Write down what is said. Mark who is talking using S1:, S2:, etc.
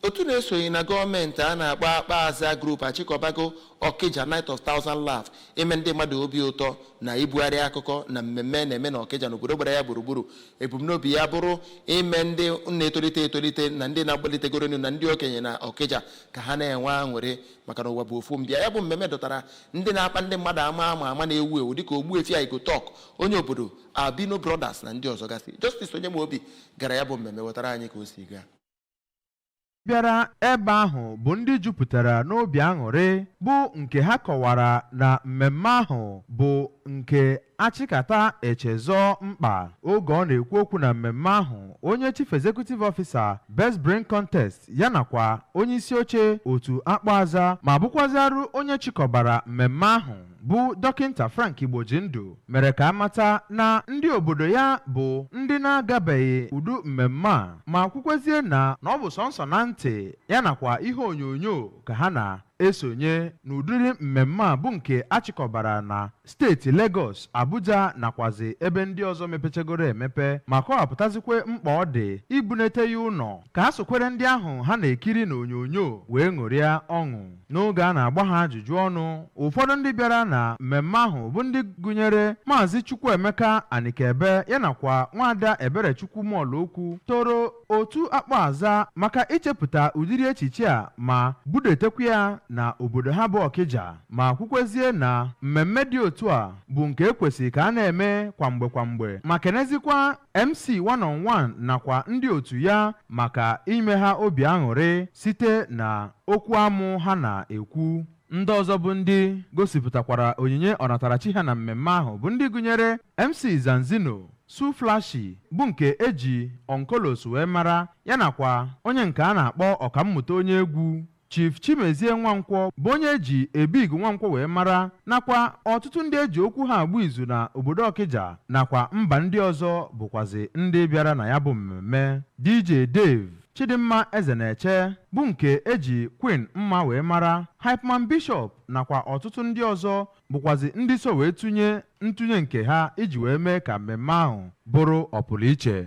S1: Otu na-esonye na gọọmenti a na-akpọ Akpa Aza Group achịkọbago Okija Night of Thousand Laugh ime ndị mmadụ obi ụtọ na ibugharị akụkọ na mmemme na-eme na Okija na obodo gbara ya gburugburu. Ebumnobi ya bụrụ ime ndị na-etolite etolite na ndị na-agbalitegoro elu na ndị okenye na Okija ka ha na-enwe aṅụrị, maka na ụwa bụ ofu mbịa. Ya bụ mmemme dọtara ndị na-akpa ndị mmadụ ama na-ewu ewu dịka Ogbuefi Igotalk, onye obodo Albino Brothers na ndị ọzọ gasị. Justice Onyemobi gara ya bụ mmemme, wetara anyị ka o si gaa.
S2: Bịara ebe ahụ bụ ndị jupụtara n'obi aṅụrị, bụ nke ha kọwara na mmemme ahụ bụ nke achịkata echezọ mkpa. Oge ọ na-ekwu okwu na mmemme ahụ, onye Chief Executive Officer, Best Brain Contest, ya nakwa onye isi oche otu Akpọaza ma bụkwaziarụ onye chịkọbara mmemme ahụ, bụ Dọkịnta Frank Igbojindụ, mere ka amata na ndị obodo ya bụ ndị na-agabeghị udu mmemme a, ma kwukwezie na ọ bụ sọnsọ na ntị ya nakwa ihe onyonyo ka ha na-esonye n'ụdịrị mmemme a, bụ nke achịkọbara na steeti Lagos, Abuja nakwazi ebe ndị ọzọ mepechagoro emepe, ma kọwapụtazikwe mkpa ọ dị ibunete ya ụlọ ka ha sokwere ndị ahụ ha na-ekiri n'onyonyo wee ṅụrịa ọṅụ. N'oge a na-agba ha ajụjụ ọnụ, ụfọdụ ndị bịara na mmemme ahụ, bụ ndị gụnyere Maazị Chukwuemeka Anikebe ya nakwa Nwaada Eberechukwu Mọlụokwu, toro otu Akpọaza maka ichepụta ụdịrị echiche a ma budetekwa ya na obodo ha bụ Ọkịja, ma kwukwezie na mmemme dị otu a bụ nke ekwesịrị ka a na-eme kwa mgbe kwa mgbe, ma kenezikwa MC One on One nakwa ndị otu ya maka ime ha obi aṅụrị site na okwu amụ ha na-ekwu. Ndị ọzọ bụ ndị gosipụtakwara onyinye ọnatarachi ha na mmemme ahụ bụ ndị gụnyere MC Zanzino, Su Flashy, bụ nke eji Onkolos wee mara ya, nakwa onye nke a na-akpọ Ọkammụta onye egwu Chief Chimezie Nwankwọ, bụ onye eji Ebig Nwankwọ wee mara, nakwa ọtụtụ ndị eji okwu ha agba izu na obodo Ọkịja nakwa mba ndị ọzọ bụkwazi ndị bịara na ya bụ mmemme. DJ Dave, Chidimma Eze na-eche, bụ nke eji Queen Mma wee mara, Hypeman Bishop nakwa ọtụtụ ndị ọzọ bụkwazi ndị so wee tụnye ntụnye nke ha iji wee mee ka mmemme ahụ bụrụ ọpụrụ iche.